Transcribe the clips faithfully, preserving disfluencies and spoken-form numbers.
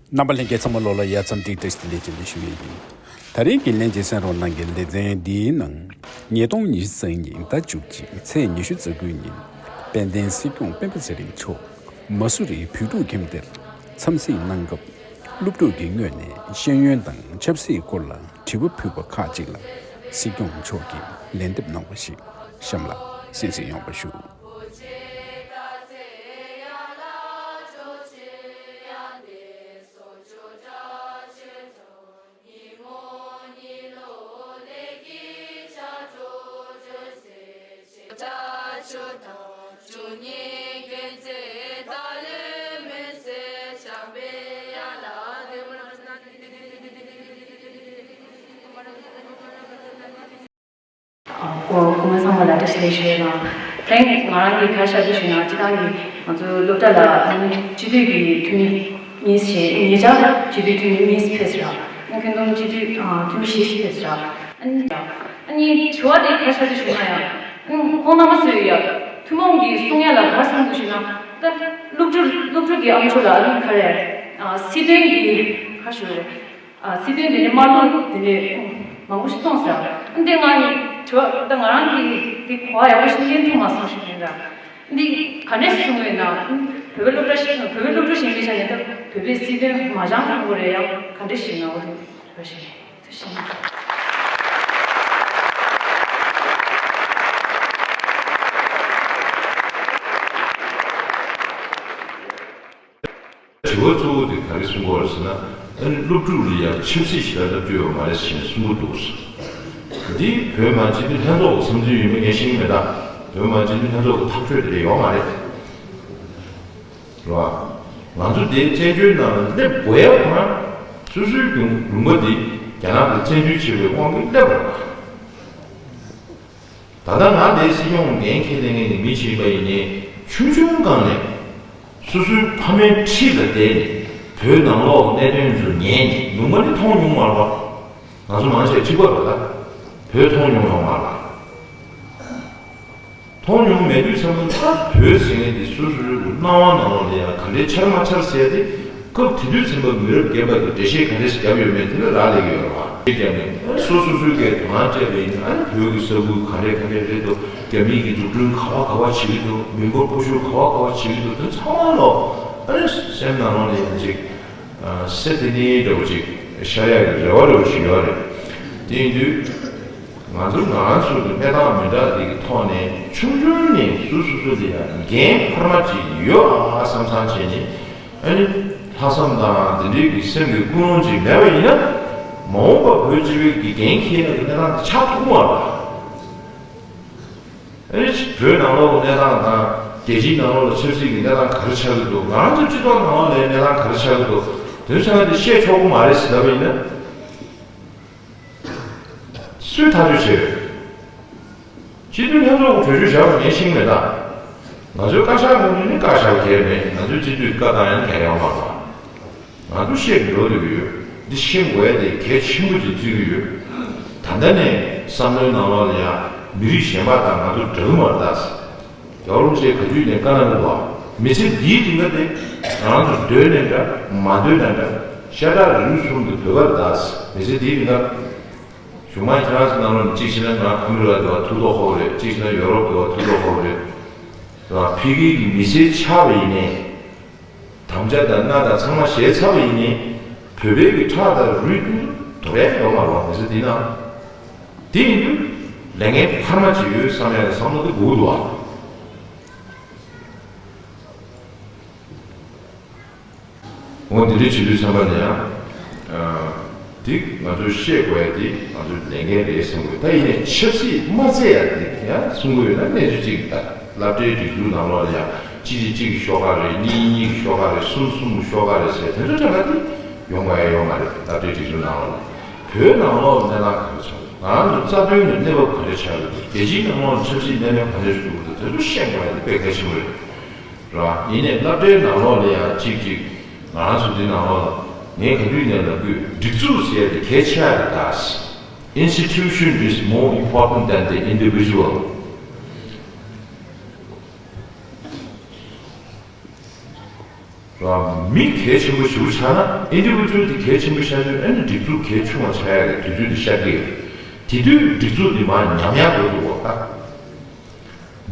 རྣམ་པ་ལྷན་རྒྱས་ཚང་མ་ལོ་ལ་ཡ་མཚམས་སྒྲིག་བཀྲ་ཤིས་བདེ་ལེགས་བྱོན་ལེ་ཞུ་ཡས་ཡིན། ད་རིང་གི་ལྷན་རྒྱས་གསན་རོགས་གནང་གི་ལེ་ཚན་འདིའི་ནང་ཉིས་སྟོང་ཉི་ཤུ་རྩ་གཉིས་ཟླ་བཅུ་གཅིག་ཚེས་ཉི་ཤུ་རྩ་དགུའི་ཉིན་དཔལ་ལྡན་སྲིད་སྐྱོང་སྤེན་པ་ཚེ་རིང་མཆོག་མ་སུ་རིའི་བོད་ཕྲུག་ཁྱིམ་སྡེར་འཚམས་གཟིགས་གནང་སྐབས། སློབ་ཕྲུག་གི་ངོས་ནས་ཤེས་ཡོན་དང་ཆབ་སྲིད་སྐོར་ལ་དྲི་བ་ཕུལ་བ་ཁག་ཅིག་ལ་སྲིད་སྐྱོང་མཆོག་གིས་ལན་འདེབས་གནང་བ་ཞིག་གཤམ་ལ་གསན་གཟིགས་ཡོང་བ་ཞུ། སྐུ་སྐུ་ངོ་ཚང་མ་ལ་བཀྲ་ཤིས་བདེ་ལེགས་ཞུ་ཡས་དང་། ད་ང་རང་གི་ག་རེ་ཞུ་ཞུ་ན། སྤྱིར་བཏང་གི་ང་ཚོ་སློབ་གྲྭ་ལ་ཨ་ནི་སྤྱི་འཐུས་ཀྱི་འཐུས་མི་གཉིས་བྱས། ཉེ་ཆར་སྤྱི་འཐུས་འཐུས་མི་གཉིས་ཕེབས་ར། ཨ་ཁྱོན་བསྡོམས་སྤྱི་འཐུས་ཨ་འཐུས་མི་བཞི་ཕེབས་ར། ཨ་ནི་ཨ་ནི་དྲི་བ་དེ་ག་རེ་ཞུ་ཞུ་ན་ཡང་། ཨ་ཁོང་རྣམ་པ་ཚོས་ཡ་ཐུན་མོང་གི་གསུང་ཡ་ལ་ག་རེ་གསུང་འདུག་ཞུ་ན། ད་སློབ་ཕྲུག་སློབ་ཕྲུག་གི་ཨམ་ཅོག་ལ་ཨ་ནི་ག་རེ་ཨ་སྲིད་དོན་གྱི་ག་རེ་ཞུ་རེད། ཨ་སྲིད་དོན་དེ་ནས་དམར་ལུགས་དེ་ནས་མང་པོ་ཞིག་གསུངས་ཟེར། ཨ་འདི་ང་ཡི་དྲི་བ་ད་ང་རང་གི་དེ་གོ་བ་ཡག་པོ་ཞིག་རྙེད་ཐུབ་མ་སོང་ཞུ་ཡིན་ར། འདི་ག་འདྲས་གསུངས་ཡོད་ན། བོད་པའི་སློབ་གྲྭ་ཞིག་བོད་པའི་སློབ་ཕྲུག་ཞིག་ཡིན་པའི་ཆ་ནས་ད་བོད་པའི་སྲིད་དོན་མ་སྦྱངས་གསུང་དགོས་རེད། ཡང་ག་འདྲས་ཞིག་ན་འོ་དེ་ར་ཞིག་ཐུགས་ཞིབ་གནང་། དྲི་བ་གཙོ་བོ་དེ་ག་རེ་གསུང་གི་ཡོད་རེད་ཟེར་ན། ཨ་ནི་སློབ་ཕྲུག་ལ་ཡང་ཆབ་སྲིད་ཞིག་ལ་ལྟ་རྒྱུ་ཡོད་མ་རེད་ཟེར་ནས་གསུང་གི་འདུག་ཟེར། འདི་བོད་མི་མང་སྤྱི་འཐུས་ལྷན་ཚོགས་ཀྱི་བསམ་ཚུལ་ཡིན་པ་ངས་ཤེས་ཀྱི་མེད་ད། བོད་མི་མང་སྤྱི་འཐུས་ལྷན་ཚོགས་ཀྱི་ཐག་གཅོད་དེ་འདྲ་ཡོད་མ་རེད། རེད་བ། ང་ཚོ་དེའི་བཙན་བྱོལ་ནང་ལ་སླེབས་དགོས་ཡག་དང་། སོ་སོའི་ལུང་ལུང་པ་འདི་རྒྱ་ནག་གིས་བཙན་འཛུལ་བྱས་པའི་དབང་གིས་སླེབས་དགོས་པ། ད་ལྟ་ང་འདིའི་སྲིད་སྐྱོང་འགན་འཁྱེར་ལེན་མཁན་གྱི་མི་ཞིག་ཡིན་པ་ཡིན་ནའི། ཆུང་ཆུང་སྒང་ནས་སོ་སོའི་ཕ་མའི་འཁྲིས་ལ་བསྡད་ནས་བོད་ནང་ལོགས་གནད་དོན་ཚོ་ཉན་ནས་ལུང་པ་ནས་མཐོང་མྱོང་མ་རེད་པ། ང་ཚོ་མང་ཆེ་གཅིག་པ་རེད་ད། བོད་མཐོང་མྱོང་ཡོད་མ་རེད། མཐོང་མྱོང་མེད་དུས་ཙམ་པ་ད་བོད་ཟེར་མཁན་དེ་སོ་སོའི་སྣང་བ་ནང་ལོགས་ལ་ཡང་ག་འདྲའི་འཆར་མ་འཆར་ཟེར་ཏེ། སྐབས་དེ་དུས་ཙམ་པ་མི་རབས་རྒན་པ་གིས་འགྲེལ་བཤད་ག་འདྲས་ཤིག་བརྒྱབ་ཡོད་མེད་དེ་ལ་རག་ལས་ཀྱི་ཡོད་རེད་བ། རྒྱབ་ནས་སོ་སོ་སོའི་སྒེར་དོ་སྣང་སྤྲད་པ་ཡིན་ན། ཨ་ནི་བོད་ཀྱི་ས་ཁུལ་ག་འདྲས་ག་འདྲས་རེད་འདུག་རྒྱ་མི་གི་འཛུགས་སྐྲུན་ག་བ་ག་བ་བྱེད་ཀྱི་འདུག་མི་འབོར་སྤོ་བཤུད་ག་བ་ག་བ་བྱེད་ཀྱི་འདུག་དེ་ཚང་མ་ལོག་ཨ་ནི་སེམས་ནང་ལོགས་ལ་ཡང་ཅིག་ཨ་སེ་ཐེ་ནི་འདྲ་བོ་ཅིག་ཤར་ཡག་གི་རེ་བ་འདྲ་བོ་ཞིག་ཡོད་རེད། དེ་ཡིན་དུས། ང་ཚོ་ང་རང་ཚོ་གི་གནས་སྟངས་མི་འདྲ་དེ་གི་ཐོག་ནས་ཆུང་ཆུང་ནས་སོ་སོ་སོ་ལ་ཡང་འགན་འཕར་མ་ཅིག་ཡོད་ཨ་བསམ་བསམ་བྱས་ནས། ཨ་ནི་ལྷག་བསམ་དང་དེ་འདྲའི་གི་སེམས་ཀྱི་ཀུན་སློང་ཅིག་མེད་པ་ཡིན་ན། མ་འོངས་པ་བོད་སྤྱི་པའི་གི་འགན་འཁྱེར་ཡག་གི་གནས་སྟངས་དེ་ཆགས་ཐུབ་མ་རེད། ཨ་ནི་བོད་ནང་ལོགས་གནས་སྟངས་དང་། རྒྱལ་སྤྱིའི་ནང་ལོགས་ལ་ཆབ་སྲིད་ཀྱི་གནས་སྟངས་ག་རེ་ཆགས་ཀྱི་འདུག་ང་རང་ཚོ་སྤྱི་ཚོགས་ནང་ལོགས་ལ་གནས་སྟངས་ག་རེ་ཆགས་ཀྱི་འདུག་དེ་ཚོ་ཚང་མ་དེ་བཤད་ཆོག་གི་མ་རེད་ཟེར་ལབ་པ་ཡིན་ན། སུས་ཐག་གཅོད་བྱས་ཡོད། སྤྱི་འཐུས་ལྷན་ཚོགས་ཀྱི་གྲོས་ཆོད་བཞག་པ་ངས་ཤེས་ཀྱི་མེད་ད། ང་ཚོའི་བཀའ་ཤག་ངོས་ནས་ནི་བཀའ་བཞག་གལ་མེད། ང་ཚོའི་སྤྱི་འཐུས་བཀའ་བཏང་ཡང་གལ་ཡོད་མ་རེད། ང་ཚོ་བཤད་འགྲོ་འདོད་ཀྱི་ཡོད། འདི་ཤེས་དགོས་ཡ་དེ་གལ་ཆེན་པོ་ཅིག་བརྩི་གི་ཡོད། ད་ལྟ་ནས་བསམ་བློའི་ནང་ལོགས་ལ་ཡང་མི་རིགས་གཞན་པ་དང་ང་ཚོ་འདྲ་གི་མ་རེད་ད། རྒྱལ་བ་རིན་པོ་ཆེ་ག་དུས་ནས་བཀའ་གནང་གི་འདུག་བ། མི་ཚེ་འདིའི་རིང་ག་དེ་ང་ཚོ་འདོད་ནའི་འདྲ་མ་འདོད་ནའི་འདྲ། ཤ་ཁྲག་རིགས་གསུམ་གྱི་བོད་པ་རེད་ད། མི་ཚེ་འདིའི་རིང་ག་གཞུག་མ་ཁྱེད་རང་ཚོ་ནང་ལོགས་ནས་གཅིག་བྱས་ན་ང་ཨ་མི་རི་ཀ་འདྲ་བ་ཐུགས་དོགས་ཧོབ་རེད། གཅིག་བྱས་ན་ཡོ་རོབ་འདྲ་བ་ཐུགས་དོགས་ཧོབ་རེད། རང་ཕ་གི་གི་མི་ཚེ་ཆགས་པ་ཡིན་ནའི། དམ་བཅའ་དང་མནའ་དང་ཚང་མ་བཞེས་ཚར་བ་ཡིན་ནའི། བོད་པའི་གི་ཁྲག་དང་རུས་ཀྱི་དོ་རེད་ཡོང་མ་རེད་བ། མི་ཚེ་འདི་ན། དེ་ཡིན་དུས་ལས་འགན་འཕར་མ་ཅིག་ཡོད་བསམ་ཡག་གི་བསམ་བློ་དེ་འགུག་འདུག་བ། འོ་འདི་འདྲའི་བྱེད་དུས་ཙམ་པ་ནས་ཡང་། ཨ། འདི་ང་ཚོས་ཤེས་དགོས་ཡ་དེ་ང་ཚོའི་ལས་འགན་རེད་བསམ་དགོས། ད་ཡིན་ནའི་ཆབ་སྲིད་མ་རྩེ་ཡ་དེ་ཡང་གསུང་གི་ཡོད་ན། གནས་ཚུལ་གཅིག་ད་སློབ་གྲྭའི་སྒྲིག་འཛུགས་ནང་ལོགས་ལ་ཡང་གཅིག་གིས་གཅིག་གི་ཤོག་ཁག་རེད། གཉིས་གཉིས་ཀྱི་ཤོག་ཁག་རེད། གསུམ་གསུམ་གྱི་ཤོག་ཁག་རེད་ཟེར། དེ་ཚོ་དྲན་པ་དེ་ཡོང་དགོས་ཡ་ཡོད་མ་རེད། སློབ་གྲྭའི་སྒྲིག་འཛུགས་ནང་ལོགས་ལ་བོད་ནང་ལོགས་ལ་གནས་སྟངས་ག་རེ་ཆགས་འདུག་ང་རང་ཚོ་རྩ་དོན་གྱི་གནས་བབ་ག་རེ་ཆགས་ཡོད་འདུག་རྒྱལ་སྤྱིའི་ནང་ལོགས་ལ་ཆབ་སྲིད་གནད་དོན་ག་འདྲ་ཞིག་འདུག་དེ་ཚོ་ཤེས་དགོས་ཡ་དེ་དཔེ་གལ་ཆེན་པོ་རེད། ར། ཡིན་ནའི་སློབ་གྲྭའི་ནང་ལོགས་ལ་ཡང་གཅིག་གཅིག་ང་རང་ཚོ་འདི་ནང་ལོགས་ལ་ངས་ག་དུས་ནས་ལབ་དུས་སྒྲིག་འཛུགས་ཟེར་ཡ་དེ་གལ་ཆེ་ཡ་རེད་ད། Institution is more important than the individual. ར། མི་གལ་ཆེན་པོ་ཞེ་པོ་ཆགས་ན། ཨིན་ཌི་བི་ཌུ་ཨལ་དེ་གལ་ཆེན་པོ་ཆགས་དུས། ཨ་ནི་སྒྲིག་འཛུགས་གལ་ཆུང་བ་ཆགས་ཡག་གི་དུས་ཚོད་དེ་ཤར་གི་ཡོད། དེ་དུས་སྒྲིག་འཛུགས་དེ་མར་ཉམས་ཡག་འགྲོ་འདུག་གོ་ད།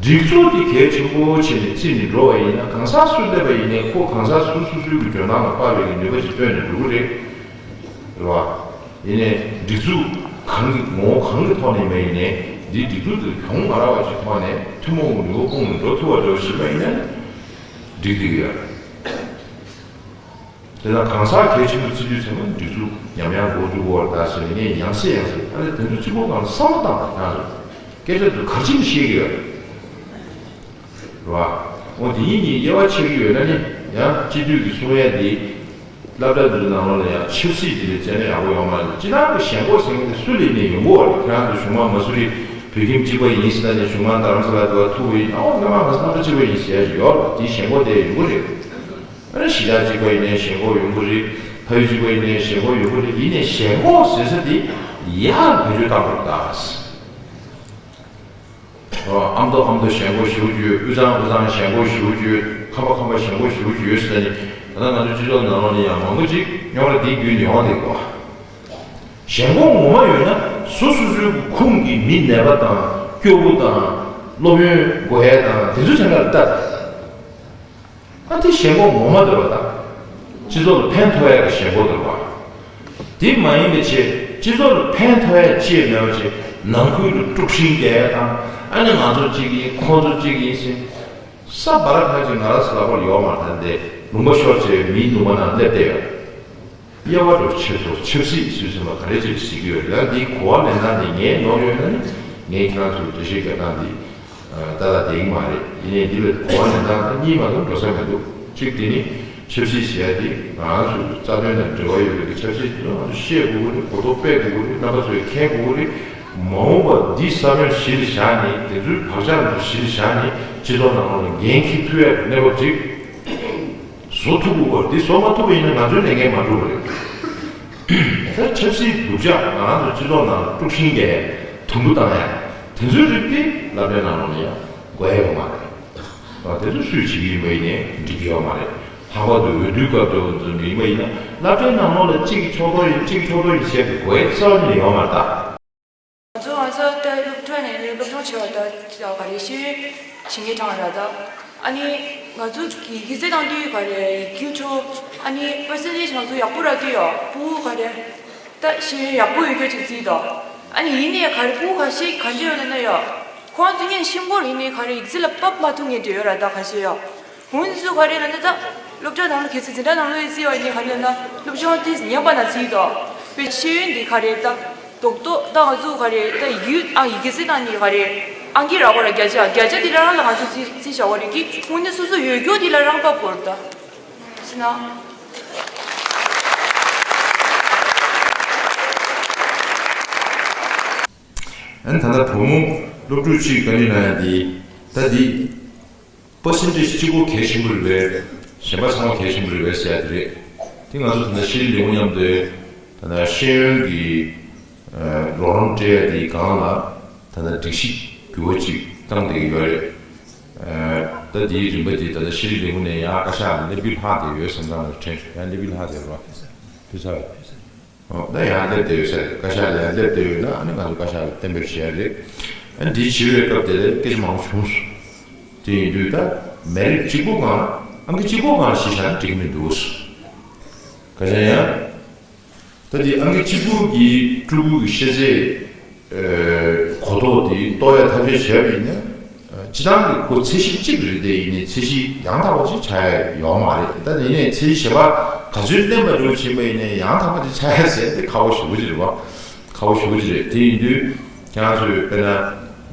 སྒྲིག་འཛུགས་དེ་གལ་ཆེན་པོ་བྱས་ནས་བརྩིས་ནས་འགྲོ་བ་ཡིན་ན། གང་ཟག་སུ་སླེབས་པ་ཡིན་ནའི་ཁོ་གང་ཟག་སུ་སོ་སོའི་གི་འཇོན་ཐང་ལ་དཔག་པའི་གི་ནུས་པ་ཅིག་བཏོན་ནས་འགྲོ་གི་རེད། རེད་བ། ཡིན་ནའི་སྒྲིག་འཛུགས་གང་གི་ངོ་བོ་གང་གི་ཐོག་ནས་མ་ཡིན་ནའི། འདི་སྒྲིག་འཛུགས་དེ་གྱོང་མ་རག་པ་ཅིག་ཐོག་ནས་ཐུན་མོང་གི་ནུས་པ་སྤུངས་ནས་འགྲོ་ཐུབ་པ་འདྲ་བོ་ཞིག་མ་ཡིན་ན་འགྲིག་བསྡད་ཀྱི་ཡོད། དེ་ལ་གང་ཟག་གལ་ཆེན་པོ་བརྩི་དུས་ཚང་མ་སྒྲིག་འཛུགས་ཉམས་ཡག་འགྲོ་འདུག་གོ་ད་ཟེར་ནས་ངས་ཡང་སེ་ཡང་སེ། ཨ་ནི་དེ་ཚོ་གཅིག་པོ་གང་བསམ་བློ་བཏང་བ་ཡང་རེད། སྐད་ཆ་ཚོ་ག་རེ་བྱས་ནས་བཤད་ཀྱི་ཡོད་རེད། རེད་བ། འོ་དེ་གཉིས་གཉིས་དབྱེ་བ་ཕྱེ་གི་ཡོད་ན་ནི། ཡང་སྤྱི་འཐུས་ཀྱི་གསུང་ཡས་དེ་སློབ་གྲྭ་འདིའི་ནང་ལོགས་ལ་ཡང་ཆབ་སྲིད་དེ་ལས་བཙལ་ན་ཡག་པོ་ཡོད་མ་རེད། སྤྱིར་བཏང་གི་ཞེན་ཁོག་ཟེར་མཁན་དེ་སུ་ལ་ནས་ཡོང་གི་ཡོད་རེད། ཁྱེད་རང་ཚོ་གཞུང་མང་མ་སུ་རི་བོད་ཁྱིམ་གཅིག་པ་ཡིན་ཟེར་ན་ནི། གཞུང་མང་རྡ་རམ་ས་ལ་དུ་བ་ཐུག་པ་ཡིན་ན། འོ་སློབ་མ་མ་སུ་རི་གཅིག་པ་ཡིན་ཟེར་ཡ་ཡོད་རེད། དེ་ཞེན་ཁོག་དེ་ཡོང་གི་རེད། ཨ་ནི་གཞིས་ཆགས་གཅིག་པ་ཡིན་ནའི་ཞེན་ཁོག་ཡོང་གི་རེད། ཕ་ཡུལ་གཅིག་པ་ཡིན་ནའི་ཞེན་ཁོག་ཡོང་གི་རེད། ཡིན་ནའི་ཞེན་ཁོག་ཟེར་ས་དེ་ཡར་བེད་སྤྱོད་བཏང་དགོས་ད། ཨ་མདོ་ཨ་མདོ་ཞེན་ཁོག་ཞེ་པོ་ཅིག་ཡོད། དབུས་གཙང་དབུས་གཙང་ཞེན་ཁོག་ཞེ་པོ་ཅིག་ཡོད། ཁམས་པ་ཁམས་པ་ཞེན་ཁོག་ཞེ་པོ་ཅིག་ཡོད་ཟེར་ནས། ད་ལྟ་ང་ཚོའི་སྤྱི་ཚོགས་ནང་ལོགས་ནས་ཡང་མང་པོ་ཅིག་རྙོག་དྲ་འདི་བརྒྱུད་ནས་ཡོང་བསྡད་ཀྱི་འདུག་ཞེན་ཁོག་ངོ་མ་ཡོད་ན། སོ་སོ་སོའི་ཁོངས་ཀྱི་མི་ནད་པ་དང་སྐྱོ་པོ་དང་སློབ་ཡོན་དགོས་ཡས་དང་དེ་ཚོ་ཆ་ནས་ལྟ། ཨ་དེ་ཞེན་ཁོག་ངོ་མ་འདུག་བ་དང་། སྤྱི་ཚོགས་ལ་ཕན་ཐོགས་ཡག་གི་ཞེན་ཁོག་འདུག་བ། དེ་མ་ཡིན་པའི་ཆེད། སྤྱི་ཚོགས་ལ་ཕན་ཐོགས་ཡག་ཅིག་མེད་པ་ཅིག་ནང་ཁུལ་དུ་དཀྲུག་ཤིང་རྒྱག་ཡག་དང་། ཨ་ནི་ང་ཚོ་གཅིག་ཡིན། ཁོང་ཚོ་གཅིག་ཡིན་ཟེར། ས་བར་ཁ་ཅིག་ང་རང་ཚོ་ལ་ཕར་ཡོད་མ་རེད། དེ་ལུང་པ་ཤོར་བྱས་མིའི་ལུང་པ་ནང་སླེབས་བསྡད་ཡོད། དབྱེ་བ་འདྲ་ཕྱེ་ཐུབ། ཆབ་སྲིད་ཟེར་ཟིན་པ་ག་རེ་ཅིག་ཟེར་གྱི་ཡོད་རེད། ཡང་འདིའི་གོ་བ་ལེན་སྟངས་དེ་ངས་ནོར་ཡོད་ན་ནི། ངས་ཁྱེད་རང་ཚོར་འགྲེལ་བཤད་རྒྱག་སྟངས་འདི་ཏག་ཏག་བསྡད་ཀྱི་མ་རེད། ཡིན་ནའི་འདི་ལ་གོ་བ་ལེན་སྟངས་ད་གཉིས་མ་གཏོགས་འགྲོ་ས་མི་འདུག་གཅིག་དེ་ནི་ཆབ་སྲིད་ཟེར་ཡ་དེ་ང་རང་ཚོའི་རྩ་དོན་དང་འབྲེལ་བ་ཡོད་པའི་ཆབ་སྲིད་དེ་ཚོ་ང་ཚོས་ཤེས་དགོས་ཀྱི་རེད། གོ་རྟོགས་སྤེལ་དགོས་ཀྱི་རེད། རྣམ་པ་ཚོས་མཁྱེན་དགོས་ཀྱི་རེད། མ་འོངས་པ་འདི་བསམ་བློ་གཞི་ལ་བཞག་ནས། དེ་ཚོའི་བག་ཆགས་དེ་ཚོ་གཞི་ལ་བཞག་ནས། སྤྱི་ཚོགས་ནང་ལོགས་ལ་འགན་འཁྱེར་ཐུབ་ཡ་གི་གནས་བབ་ཅིག་བཟོ་ཐུབ་དགོས་པ། འདི་བཟོ་མ་ཐུབ་པ་ཡིན་ན་ང་ཚོའི་ལས་འགན་མ་འགྲུབ་པ་རེད། ད་ཆབ་སྲིད་སྡུག་ཅག་ང་རང་ཚོ་སྤྱི་ཚོགས་ནང་དཀྲུག་ཤིང་རྒྱག་ཡ། དུམ་བུ་བཏང་ཡ། དེ་ཚོའི་རིགས་དེ་སློབ་གྲྭའི་ནང་ལོགས་ལ་ཡང་དགོས་ཡ་ཡོད་མ་རེད། ཨ་དེ་ཚོ་སུས་བྱེད་ཀྱི་ཡིན་པ་ཡིན་ནའི་འགྲིག་གི་ཡོད་མ་རེད། ལྷག་པར་དུ་འོས་བསྡུའི་སྐབས་དུ་ཡིན་པ་ཡིན་ན། སློབ་གྲྭའི་ནང་ལོགས་ལ་གཅིག་གི་ཕྱོགས་གཏོགས་ཡིན། གཅིག་གི་ཕྱོགས་གཏོགས་ཡིན་བྱས་ཏེ་དགོས་ཡ་རྩ་བ་ནས་ཡོད་མ་རེད་ད། ང་ཚོ་ང་ཚོ་ད་སློབ་གྲྭ་ནས་སློབ་སྦྱོང་བྱེད་པ་ད་ག་རེ་ཤེས་ཡོན་བྱེད་མཁན་གྲངས་ར་ད། ཨ་ནི་ང་ཚོ་ཡི་གེ་རྩིས་སྟངས་དུས་ག་རེ་ཡི་གེ་ཆོ། ཨ་ནི་པར་སེན་ཊེཇ་ང་ཚོ་ཡག་པོ་ར་དུས་ཡོད་པུ་ག་རེ། ད་ཤེས་ཡོན་ཡག་པོ་ཡོད་རྒྱུ་ཅིག་བརྩིས་དོ། ཨ་ནི་ཡིན་ནའི་ག་རེ་པུ་ཁ་ཤས་ག་འདྲ་ཡོད་ན་ན་ཡོད། ཁོང་ཚོ་ངས་ཤེས་སྐོར་ཡིན་ནའི་ག་རེ་ཡིག་རྩིས་ལ་བབ་མ་ཐུབ་མཁན་འདྲ་ཡོད་ར་ད་ཁ་ཤས་ཡོད། འོན་ཚུ་ག་རེ་ལ་ན་ད་སློབ་གྲྭ་ནང་ལ་གལ་སྲིད་འཛིན་གྲྭ་ནང་ལོགས་ཡིན་རྩིས་པ་ཡིན་ནའི་ག་རེ་ལ་ན་སློབ་སྦྱོང་དེ་ཉམས་པ་ན་རྩིས་དོ། བའི་ཤེས་ཡོན་འདི་ག་རེ་ད་རྡོག་རྡོག་ད་ང་ཚོ་ག་རེ་ད་ཡིག་ཨང་ཡི་གེ་རྩིས་སྟངས་ནི་ག་རེ་ཨང་ཀི་རག་གོ་ར་བརྒྱ་ཆ་བརྒྱ་ཆ་འདི་ལ་རང་ལ་ང་ཚོ་རྩིས་རྩིས་བྱ་བ་རེད་གི། དངོས་གནས་སོ་སོ་ཡོད་རྒྱུ་འདི་ལ་རང་བབ་དགོས་རེད་ད། ཟེར་ན། ཨ་ནི་ད་ལྟ་བུ་མོ་སློབ་ཕྲུག་གཅིག་བཀའ་འདྲི་གནང་ཡ་འདི་ད་འདི། པར་སེན་ཊེཇ་གཅིག་པོ་གལ་ཆེན་པོ་རེད་པས། གཞན་པ་ཚང་མ་གལ་ཆེན་པོ་རེད་པས་ཟེར་ཡ་དེ་རེད། དེ་ང་ཚོ་ད་ལྟ་ཤེས་རིག་ལས་ཁུངས་མཉམ་དུ་ད་ལྟ་ཤེས་ཡོན་གྱི་རོགས་རམ་སྤྲད་ཡ་དེའི་སྒང་ལ་ད་ལྟ་སྒྲིག་གཞི་འགྱུར་བ་ཅིག་བཏང་བསྡད་ཀྱི་ཡོད་རེད། ད་དེའི་རིམ་པ་དེ་ད་ལྟ་ཤེས་རིག་ལས་ཁུངས་ནས་ཡང་བཀའ་ཤག་ལ་སླེབས་རྒྱུ་ལྷག་བསྡད་ཡོད་བསམ་ཙང་ལ་དྲན་སོང་། ཡང་སླེབས་རྒྱུ་ལྷག་བསྡད་རོགས་ཕུལ་ཚར་བས། ཨོ་ད་ཡང་སླེབས་བསྡད་ཡོད་ས་རེད། བཀའ་ཤག་ལ་ཡང་སླེབས་བསྡད་ཡོད་ན་ཨ་ནི་ང་ཚོ་བཀའ་ཤག་ལ་གཏན་འབེབས་བྱས་རེད། ཨ་ནི་འདི་བྱེད་པའི་སྐབས་དེ་ལ་སྐད་ཆ་མང་པོ་བྱུང་སོང་། དེ་ཡིན་དུས་ད་མི་རིགས་གཅིག་པོ་སྒང་ཨང་ཀི་གཅིག་པོ་སྒང་གཞི་བཞག་ན་འགྲིག་གི་མི་འདུག་ཟེར། ག་ཅན་ཡང་ད་འདི་ཨང་ཀི་གཅིག་པོ་གི་ཕྲུ་གུ་གི་ཤེས་ཚད་གོ་རྟོགས་དེ་གཏོར་ཡ་ཐབས་ཤེས་བྱས་པ་ཡིན་ན། སྤྱི་བཏང་གི་ཁོ་ཚད་གཞི་གཅིག་རེད་དེ། ཡིན་ནའི་ཚད་གཞི་ཡང་དག་པ་ཅིག་ཆགས་ཡ་ཡོད་མ་རེད། ད་ཡིན་ནའི་ཚད་གཞི་གཞན་པ་ག་ཚོད་བརྟན་པ་འགྲོ་ཕྱིན་པ་ཡིན་ནའི་ཡང་དག་པ་དེ་ཆགས་ཡ་ཟེར་དེ་ཁག་པོ་ཞེ་པོ་ཅིག་རེད་བ། ཁག་པོ་ཞེ་པོ་ཅིག་རེད། དེ་ཡིན་དུས་ཁྱེད་རང་ཚོས་དཔེར་ན་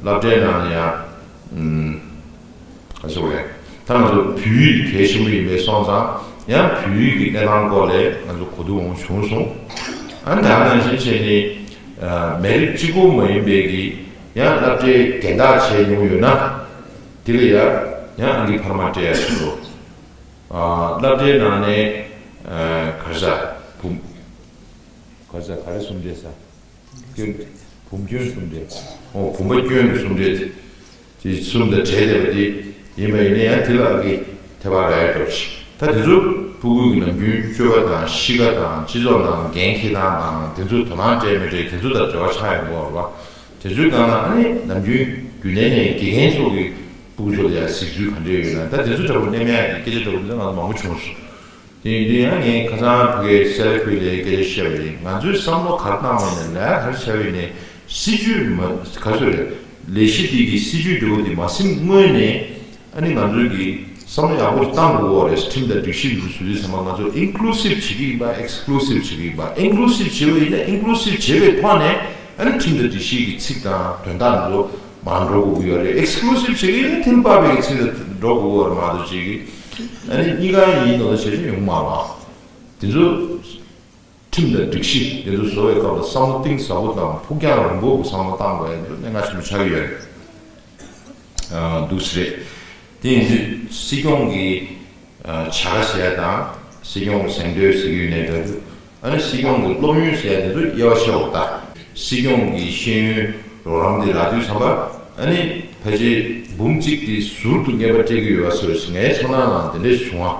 སློབ་གྲྭའི་ནང་ལ་ཡང་ཨུམ། ག་ཚོད་རེད། ད་ང་ཚོ་བོད་ཡིག་གལ་ཆེན་པོ་ཡིན་པའི་སོང་ཙང་ཡང་བོད་ཡིག་གི་གནས་སྟངས་སྐོར་ལ་ང་ཚོ་གོ་བསྡུར་འོང་བྱུང་སོང་། ཨ་ནི་ད་ནང་བཞིན་བྱས་ནས་མི་རིགས་གཅིག་པོ་མ་ཡིན་པའི་གི་ཡང་སློབ་གྲྭའི་རྒན་བདག་བྱས་མྱོང་ཡོད་ན། དེ་ལ་ཡང་ཡང་ཨང་ཀི་འཕར་མ་སྤྲད་ཡ་ཞིག་འགྲོ། སློབ་གྲྭའི་ནང་ནས་ག་རེ་ཟ་བུ། ག་རེ་ཟ་ག་རེ་གསུམ་སྡེ་ཟ། སྐྱོན། བུམ་སྐྱོན་གསུམ་སྡེ། ཨོ་བུམ་པ་སྐྱོན་གྱི་གསུམ་སྡེ། དེ་གསུམ་དང་བྲལ་བསྡད་པ་དེ་ཡིན་པ་ཡིན་ན་ཡང་དེ་ལ་ཨང་ཀི་ཐེ་བ་རག་ཡ་འགྲོ་ཞིག་ད་དེ་ཚོ་ ཕྲུ་གུའི་ནམ་རྒྱུན་སྤྱོད་པ་དང་གཤིས་ཀ་དང་སྤྱི་ཚོགས་ནང་འགན་འཁྱེར་སྟངས་དང་དེ་ཚོ་དོ་སྣང་སྤྲད་མི་སྤྲད་དེ་ཚོ་དང་འབྲེལ་བ་ཆགས་ཡོང་གི་ཡོད་རེད་བ། དེ་ཚོའི་སྒང་ལ་ཨ་ནི་ནམ་རྒྱུན་རྒྱུན་ལྡན་ནས་དགེ་རྒན་སོགས་ཀྱི་ཕྲུ་གུ་ཚོ་ལ་ཡང་གཟིགས་ཚུལ་ག་འདྲས་ཡོད་ན། ད་དེ་ཚོ་འདྲ་པོ་གླེང་ཡག་གི་སྐད་ཆ་འདྲ་པོ་འདི་ང་ཚོ་མང་པོ་བྱུང་སོང་། དེ་ཡིན་དུས་ཡང་ངས་ཁ་སང་ཕ་གིའི་སེ་ལ་ཁུལ་ལ་སྐད་ཆ་བཤད་པ་ཡིན། ང་ཚོའི་བསམ་བློ་ག་རེ་བཏང་བ་ཡིན་ན། ལས་ག་རེ་བྱས་པ་ཡིན་ནའི་སྲིད་ཇུས་མ་ག་ཚོད་རེད། ལས་གཞི་དེ་གི་སྲིད་ཇུས་འདྲ་པོ་དེ་མ་ཟིན་སྔོན་ནས། ཨ་ནི་ང་ཚོའི་གི་བསམ་བློ་ཡག་པོ་ཞིག་བཏང་དགོས་པ་རེད། ཁྲིམས་དང་སྒྲིག་གཞི་འདི་ཚོ་བཟོ་དུས་ཙམ་པ་ང་ཚོ་ཨིན་ཀུ་ལུ་སིབ་བྱེད་ཀྱི་ཡིན་པ། ཨེག་སི་ཀུ་ལུ་སིབ་བྱེད་ཀྱི་ཡིན་པ། ཨིན་ཀུ་ལུ་སིབ་བྱེད་པ་ཡིན་ན་ཨིན་ཀུ་ལུ་སིབ་བྱེད་པའི་ཐོག་ནས་ཨ་ནི་ཁྲིམས་དང་སྒྲིག་གཞི་གི་ཚིག་དང་དོན་དག་འདི་ཚོ་མར་འགྲོ་དགོས་ཀྱི་ཡོད་རེད། ཨེག་སི་ཀུ་ལུ་སིབ་བྱེད་ཀྱི་ཡིན་ན་ཐིམ་ཕུག་པའི་གི་ཚིག་དང་འགྲོ་དགོས་ཀྱི་ཡོད་རེད་མ་གཏོགས་ཅིག་གི། ཨ་ནི་གཉིས་ཀ་ཡིན་ནོ་བྱེད་ཀྱི་ཡོང་མ་རེད། དེ་ཚོ། ཁྲིམས་དང་སྒྲིག་གཞི་དེ་ཚོ་བཟོ་བའི་སྐབས་ལ་བསམ་བློ་གཏིང་ཟབ་པོ་དང་ཕུགས་རྒྱང་རིང་པོ་གི་བསམ་བློ་བཏང་དགོས་ཡ་འདི་གནད་འགག་ཆེན་པོ་ཆགས་ཀྱི་ཡོད་རེད། ཨ། འདུག་སེ་རེད། དེ་ཡིན་དུས་སྲིད་སྐྱོང་གི་ཨ་བྱ་དགའ་ཟེར་ཡ་དང་། སྲིད་སྐྱོང་གི་གཟེངས་བསྟོད་ཟེར་གྱི་ཡོད་ནའི་འདྲ་འདུག་ཨ་ནི་སྲིད་སྐྱོང་གི་སློབ་ཡོན་ཟེར་ཡ་དེ་ཚོ་དབྱེ་བ་ཕྱེ་བ་དང་། སྲིད་སྐྱོང་གི་ཤེས་ཡོན་རོགས་རམ་དེ་རག་དུས་ཙམ་པ། ཨ་ནི་ཕལ་ཆེར་འབུམ་གཅིག་དེ་ཟུར་དུ་རྔན་པ་སྤྲད་ཀྱི་ཡོད་པ་བཟོ་ཞིག་ངའི་ཚོར་སྣང་ལ་དེ་འདྲ་ཞིག་བྱུང་བ།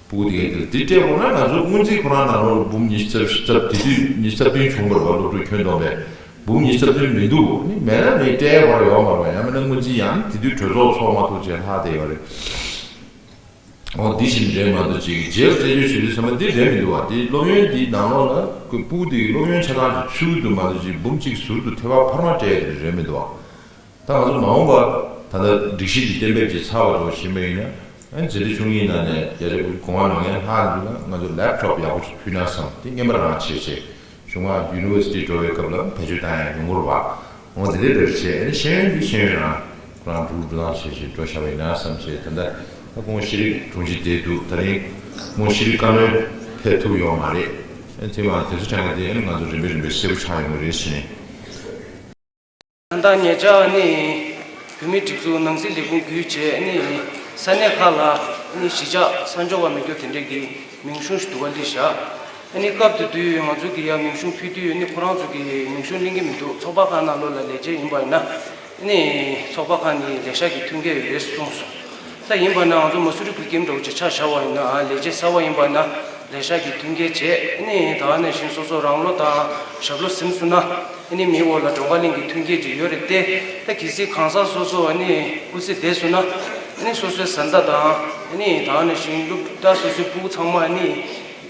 ཕྲུ་གུ་དེ་གའི་དེ་ལ་དེ་སྤྲད་དགོས་ན། ང་ཚོ་སྔོན་རྩིས་ཁོ་རང་ནང་ལོགས་ལ་འབུམ་ཉི་ཤུ་རྩ་བཞི་རྩ་དེ་དུས་ཉི་ཤུ་རྩ་བདུན་བྱུང་བ་རེད་བ། སློབ་ཕྲུག་ཁྱོན་བསྡོམས་པས་འབུམ་ཉི་ཤུ་རྩ་བདུན་མི་འདུག་ཨ་ནི་མེད་ན་མེད་སྤྲད་ཡ་བར་ཡོད་མ་རེད་བ། ཡང་མིན་ན་སྔོན་རྩིས་ཡང་དེ་དུས་གྲོས་ཚོགས་ཚོགས་མ་ཐུབ་བྱས་ལྷག་བསྡད་ཡོད་རེད། འོ་འདི་བཞིན་རེད་མ་གཏོགས་ཅིག་རྗེས་ལ་རྩད་གཅོད་བྱེད་དུས་ཙམ་པ་འདི་རེད་མི་འདུག་བ། དེ་སློབ་ཡོན་འདིའི་ནང་ལོགས་ལ་ཁོའི་ཕྲུ་གུ་དེ་གི་སློབ་ཡོན་ཆ་ཚང་ཅིག་ཚུད་ཀྱི་འདུག་མ་གཏོགས་ཅིག་འབུམ་གཅིག་ཟུར་དུ་ཐེ་བ་འཕར་མ་སྤྲད་ཡ་དེ་རེད་མི་འདུག་བ། ད་ང་ཚོ་མ་འོངས་པ་ད་ལྟ་སྒྲིག་གཞི་འདི་གཏན་འབེབས་བྱས་ཚར་བ་འདྲ་བོ་ཞིག་ཡིན་པ་ཡིན་ན། ཨ་ནི་འཛིན་གྲྭ་བཅུ་གཉིས་ནང་ནས་བརྒྱ་ཆ་དགུ་བཅུ་གོ་ལྔ་ལོན་མཁན་ལྷག་འདུག་ན། ང་ཚོ་ལེབ་ཊོབ་ཡག་པོ་ཞིག་ཕུལ་ན་བསམ། དེ་རྔན་པ་རང་བྱས་བྱས་གཞུང་ལམ་ཡུ་ནི་ཝར་སི་ཊི་འགྲོ་བའི་སྐབས་ལ་བེད་སྤྱོད་བཏང་ཡ་ཡོང་གི་རེད་བ། འོ་དེ་འདྲའི་འདྲ་བྱས། ཨ་ནི་ཤེས་ཡོན་འདི་ཤེས་ཡོན་རང་ཁོ་རང་འགྲོ་འགྲོ་སྟངས་བྱས་བྱས་འགྲོ་བཞག་པ་ཡིན་ན་བསམ་བྱས། ད་ལྟ་ད་ཁོང་ཤེས་རིག་དྲུང་ཆེ་བསྡད་འདུག་ད་རིང་ཁོང་ཤེས་རིག་བཀའ་བློན་ཕེབས་ཐུབ་ཡོད་མ་རེད། ཨ་ནི་དེ་མ་དེ་ཚོ་དྲན་ག་དེ་ཨ་ནི་ང་ཚོ་རིམ་པས་རིམ་པས་གསལ་པོ་ཆགས་ཡོང་གི་རེད་ཟེར་ནས། ད་ལྟ་ཉེ་ཆར་ནི་བོད་མིའི་སྒྲིག་འཛུགས་ནང་སྲིད་ལས་ཁུངས་བརྒྱུད་བྱས་ནི་ས་གནས་ཁག་ལ་ནི་གཞིས་ཆགས་གསར་འབྱོར་བ་མེད་རྒྱུ་དེ་འདྲས་ཀྱི་མིང་གཞུང་ཞིག་འདུག་ག་སླེབས་བཞག་ཨ་ནི་སྐབས་དེ་དུས་ང་ཚོ་གི་ཡ་མིང་གཞུང་ཕུལ་དུས་ནི་ཁོ་རང་ཚོ་གི་མིང་གཞུང་གླེང་གི་མི་འདུག་ཚོགས་པ་ཁག་ནང་ལོགས་ལ་ལས་བྱེད་ཡིན་པ་ཡིན་ན་ནི་ཚོགས་པ་ཁག་ནས་ལས་ཤག་གི་མཐུན་རྐྱེན་ཡོད་རེད་གསུངས་སོང་། ད་ཡིན་པ་ན་ང་ཚོ་མ་སུ་རི་བོད་ཁྱིམ་འདྲ་བོ་ཅིག་ཆ་བཞག་པ་ཡིན་ན། ཨ་ལས་བྱེད་གསར་པ་ཡིན་པ་ན་ལས་ཤག་གི་མཐུན་རྐྱེན་བྱས། ཨ་ནི་ད་ག་ནང་བཞིན་སོ་སོ་རང་བློ་དང་ཞབས་བློ་ཟིན་སོང་ན། ཨ་ནི་མིའི་འོག་ལ་མགྲོན་ཁང་གླིང་གི་མཐུན་རྐྱེན་ཅིག་ཡོད་རེད་དེ། ད་གལ་སྲིད་གང་ཟག་སོ་སོ་ཨ་ནི་སྐུ་ཚེ་འདས་སོང་ན། ཨ་ནི་སོ་སོའི་བཟའ་ཟླ་དང་། ཨ་ནི་ད་ག་ནང་བཞིན་སློབ་ཕྲུག་ད་སོ་སོའི་སྤུ་གུ་ཚང་མ་ཨ་ནི་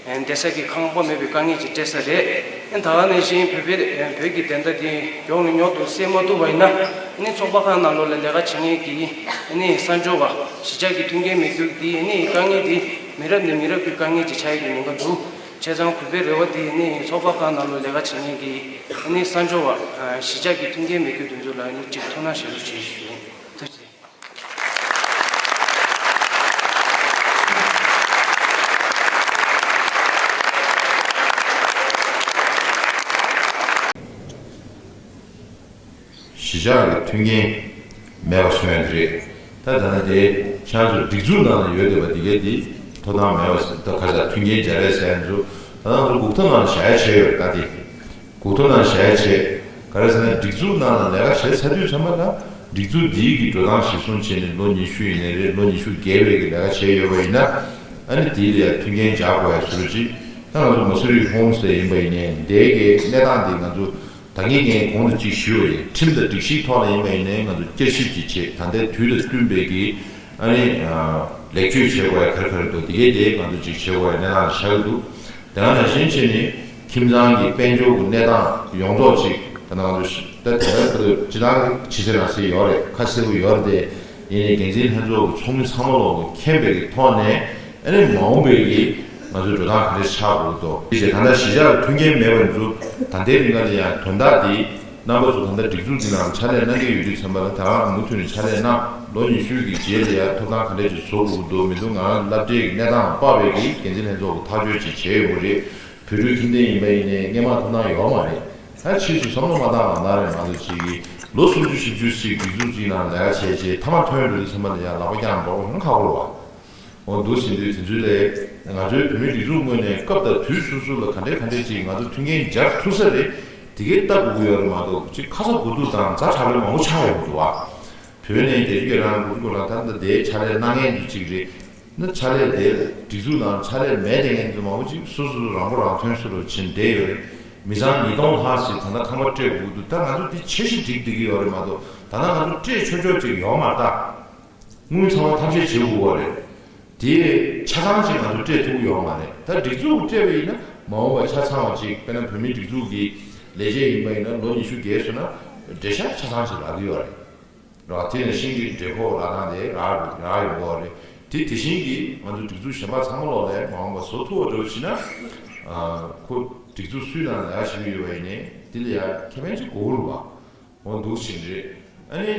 བསྡད་ས་གི་ཁང་པ་མེད་པའི་དཀའ་ངལ་ཅིག་འཕྲད་ས་རེད། ཨ་ནི་ད་ག་ནང་བཞིན་བོད་པའི་བོད་ཀྱི་བདེན་མཐའ་དེ་མགྱོགས་ནས་མགྱོགས་དུ་སེལ་མ་ཐུབ་པ་ཡིན་ན། ཨ་ནི་ཚོགས་པ་ཁག་ནང་ལོགས་ལ་ལས་ཀ་བྱེད་མཁན་གྱི་ཨ་ནི་གསར་འབྱོར་བ་གཞིས་ཆགས་ཀྱི་མཐུན་རྐྱེན་མེད་རྒྱུ་དེ། ཨ་ནི་དཀའ་ངལ་དེ་མི་རབས་ནས་མི་རབས་ཀྱི་དཀའ་ངལ་ཅིག་ཆགས་ཡོད་པའི་ཉེན་ཁ་འདུག་བྱས་ཙང་གུས་པའི་རེ་བ་དེ་ནི་ཚོགས་པ་ཁག་ནང་ལ་ལས་ཀ་བྱེད་མཁན་གྱི་ཨ་ནི་གསར་འབྱོར་བ་གཞིས་ཆགས་ཀྱི་མཐུན་རྐྱེན་མེད་རྒྱུ་དེ་ཚོ་ལ་ཨ་ནི་ཅིག་ཐུགས་སྣང་བཞེས་རོགས་བྱེད་ཞུ་ཡིན། ཐུགས་རྗེ་ཆེ། གཞིས་ཆགས་ཀྱི་མཐུན་རྐྱེན་མེད་པ་གསུང་ཡ་དེ་རེད། ད་ད་ནི་དེ་ཁྱེད་ཚོ་སྒྲིག་འཛུགས་ནང་ལ་ཡོད་བསྡད་པ་དེ་གའི་དེ་ཐོབ་ཐང་མེད་པ། ད་ག་ས་མཐུན་རྐྱེན་སྦྱར་རེས་ཟེར་ཡ་ཚོ་ད་ང་ཚོ་འགོག་ཐབས་ནང་ལ་བཞག་ཡ་བྱས་ཡོད་རེད། ད་དེ་འགོག་ཐབས་ནང་ལ་བཞག་ཡ་བྱས། ག་རེ་ཟེར་ན་སྒྲིག་འཛུགས་ནང་ལ་ལས་ཀ་བྱས་ཚར་དུས་ཚང་མ་ལ་སྒྲིག་འཛུགས་འདིའི་གི་འགྲོ་སྟངས་གཞིར་བཟུང་བྱས་ནས་ལོ་ཉི་ཤུ་ཡིན་ནའི་རེད། ལོ་ཉི་ཤུ་བརྒལ་བའི་གི་ལས་ཀ་བྱས་ཡོད་པ་ཡིན་ན། ཨ་ནི་དེའི་ལ་ཡ་མཐུན་རྐྱེན་སྦྱར་དགོས་ཡ་ཟུར་ཅིག་ད་ང་ཚོ་མ་སུ་རི་ཧོམ་སྟེ་ཡིན་པ་ཡིན་ནའི་དེའི་གི་གནས་སྟངས་དེ་ང་ཚོ་ད་གིན་ངས་གོང་དུ་ཅིག་ཞུས་པ་ཡིན། ཁྲིམས་དང་སྒྲིག་གཞིའི་ཐོག་ལ་ཡིན་པ་ཡིན་ནའི་ང་ཚོ་བསྐྱར་ཞིབ་ཅིག་བྱེད། ད་ལྟའི་དུས་དང་བསྟུན་པའི་གི་ཨ་ནི་ལེགས་བཅོས་བྱེད་དགོས་ཡ་ག་རེ་ག་རེ་འདུག་དེ་གའི་དེ་ང་ཚོ་ཅིག་བྱེད་དགོས་ཡ་གནས་སྟངས་ཆགས་ཀྱི་འདུག་དེ་ནང་ནང་བཞིན་བྱས་ནས་ཁྱིམ་ཚང་གི་དཔལ་འབྱོར་གྱི་གནས་སྟངས་ཡོངས་རྫོགས་ཅིག་ད་ནང་དུ་ད་དེ་ལྟར་ཁ་ཐུག་སྤྱི་བཏང་ཕྱི་གསལ་ནང་གསལ་ཡོད་རེད། ཁ་གསལ་པོ་ཡོད་རེད་དེ། ཡིན་ནའི་འགན་འཛིན་ལྷན་ཚོགས་ཀྱི་ཚོགས་མི་ཚང་མ་ལོག་གི་མཁྱེན་པའི་གི་ཐོག་ནས་ཨ་ནི་མ་འོངས་པའི་གི་ང་ཚོའི་འགྲོ་སྟངས་ག་འདྲ་ཆགས་དགོས་འདུག་དེ་བྱས་ད་ལྟ་གཞིས་ཆགས་ལ་མཐུན་རྐྱེན་མེད་པ་ཚོ་ད་ལྟའི་རིང་ལ་ཡང་དོན་དག་དེ་རྣམ་པ་ཚོ་ད་ལྟ་སྒྲིག་འཛུགས་འདི་ནང་ཕྱག་ལས་གནང་གི་ཡོད་དུས་ཚན་པ་ལ་ད་ག་རང་མུ་མཐུད་ནས་ཕྱག་ལས་གནང་། ལོ་ཉི་ཤུ་གི་རྗེས་ལ་ཡང་ཐོབ་ཐང་ག་འདྲ་ཅིག་བཟོ་དགོས་ཀྱི་འདུག་མི་འདུག་ང་རང་སློབ་གྲྭའི་གནས་སྟངས་དཔག་པའི་གི་འགན་འཛིན་ལྷན་ཚོགས་ཀྱི་ཐག་གཅོད་ཅིག་བྱས་ཡོད་རེད། བོད་ཕྲུག་ཁྱིམ་སྡེ་ཡིན་པ་ཡིན་ནའི་སྔས་མ་ཐོབ་ཐང་ཡོད་མ་རེད། ད་ཕྱིས་སུ་བསམ་བློ་མ་བཏང་བ་ན་རེད་མ་གཏོགས་ཅིག་གི་ལོ་སུམ་ཅུ་བཞི་བཅུ་ཅིག་སྒྲིག་འཛུགས་ཅིག་ནང་ལས་ཀ་བྱས་བྱས་མཐའ་མ་ཐོན་འགྲོ་དུས་ཚང་མ་ལ་ཡང་ལག་པ་བརྐྱངས་འགྲོ་ཡོང་ཁག་པོ་རེད་བ། འོ་འདུག་ཟིན་དུས་དེ་ཚོའི་ལས་ང་ཚོའི་བོད་མིའི་སྒྲིག་འཛུགས་ངོས་ནས་སྐབས་དང་དུས་སོ་སོ་ལ་ག་འདྲས་ག་འདྲས་ཅིག་ང་ཚོ་མཐུན་རྐྱེན་སྦྱར་ཐུབ་ས་རེད། དེ་གའི་ལྟ་དགོས་ཀྱི་ཡོད་རེད་མ་གཏོགས་ཅིག་ཁ་ཚ་དགོས་གཏུགས་དང་ཛ་དྲག་པོའི་མང་པོ་ཆགས་ཡོང་གི་འདུག་བ། བོད་ནས་རྒྱལ་གཅེས་རང་དབང་དགོས་ཀྱི་ལ་ད་ལྟ་དེའི་ཕྱག་ལས་གནང་མཁན་དེ་གཅིག་རེད། ན་ཕྱག་ལས་དེ་སྒྲིག་འཛུགས་ནང་ཕྱག་ལས་མེད་དེ་ངན་དུ་མང་པོ་ཅིག་སོ་སོ་རང་མགོ་རང་ཐོན་སུ་རུ་ཕྱིན་བསྡད་ཡོད་རེད། མི་ཚང་ཉིས་སྟོང་ལྷག་ཞིག་ད་ལྟ་ཁང་པ་སྤྲད་དགོས་འདུག་ད་ང་ཚོ་དེ་ཆེ་ཞིག་འགྲིག་བསྡད་ཀྱི་ཡོད་རེད་མ་གཏོགས། ད་ལྟ་ང་ཚོ་སྤྲད་ཆོག་ཆོག་ཅིག་ཡོད་མ་རེད་ད། དངུལ་ཚང་མ་ཐམས་ཅད་བྱེད་དགོས་པ་རེད། དེ་ཆ་ཚང་ཅིག་ང་ཚོ་སྤྲད་ཐུབ་ཀྱི་ཡོད་མ་རེད། ད་སྒྲིག་འཛུགས་སྤྲད་པ་ཡིན་ན་མ་འོངས་པ་ཆ་ཚང་བ་ཅིག་དཔེར་ན་བོད་མིའི་སྒྲིག་འཛུགས་ཀྱི་ལས་བྱེད་ཡིན་པ་ཡིན་ན་ལོ་ཉི་ཤུ་བརྒལ་སོང་ན་འབྲེལ་ཤག་ཆ་ཚང་ཅིག་ལབ་ཀྱི་ཡོད་རེད། ར་དེ་ནས་ཤིང་གི་འབྲས་ཁོག་ལ་དང་དེ་ར་ར་ཡོང་གི་རེད། དེ་དེ་བཞིན་གྱི་ང་ཚོ་སྒྲིག་འཛུགས་གཞན་པ་ཚང་མ་ལོག་ལས་མ་འོངས་པ་བཟོ་ཐུབ་པ་འགྲོ་ཕྱིན་ན། ཁོ་སྒྲིག་འཛུགས་སུའི་ནང་ལ་ཡག་ཞིག་ཡོད་པ་ཡིན་ནའི་དེ་ལ་ཡ་ཁེ་ཕན་ཅིག་དགོས་རུ་བ་འོ་འདུག་ཕྱིན་རེད། ཨ་ནི་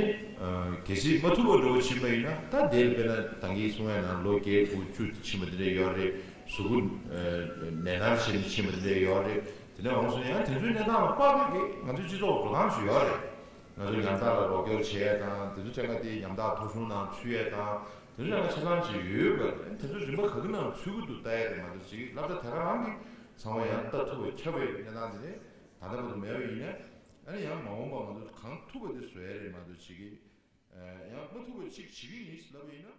གལ་སྲིད་མ་ཐུབ་པ་འགྲོ་ཕྱིན་པ་ཡིན་ན་ད་དེ་དཔེར་ན་ད་གིན་གསུང་ཡ་ནང་ལོ་བརྒྱད་དགུ་བཅུ་ཕྱིན་པ་དེ་འདྲ་ཡོད་རེད། གཟུགས་པོ་ནད་མནར་བྱས་ནས་ཕྱིན་པ་དེ་འདྲ་ཡོད་རེད། དེ་ནས་འོང་སོང་ཡང་དེ་ཚོའི་གནས་སྟངས་ལ་དཔག་པའི་གི་ང་ཚོའི་སྤྱི་ཚོགས་འགྲོ་སྟངས་ཤིག་ཡོད་རེད། ང་ཚོ་ཉམ་ཐག་ལ་རོགས་སྐྱོར་བྱེད་ཡས་དང་དེ་ཚོ་ཚང་མ་དེ་ཉམ་ཐག་ཐོ་གཞུང་ནང་ཚུད་ཡས་དང་དེ་ཚོ་ཚང་མ་ཆ་ཚང་ཅིག་ཡོད་དགོས་རེད། དེ་ཚོ་རིམ་པ་ག་གི་ནང་ཚུད་ཀྱི་འདུག་ལྟ་ཡས་དེ་ང་ཚོ་ཅིག་སློབ་གྲྭ་དེ་རང་གི་ཚང་མ་ཡང་ལྟ་ཐུབ་པ་ཁྱབ་པའི་གནས་སྟངས་དེ་རེད། ད་ལྟ་བར་དུ་མེད་པ་ཡིན་ན་ཨ་ནི་ཡང་མ་འོངས་པ་ང་ཚོ་གང་ཐུབ་པ་དེ་བཟོ་ཡས་རེད། ང་ཚོ་ཅིག་གི་ཡང་མ་ཐུབ་པ་ཅིག་བྱེད་ཀྱི་ཡིན་ལབ་པ་ཡིན་ན།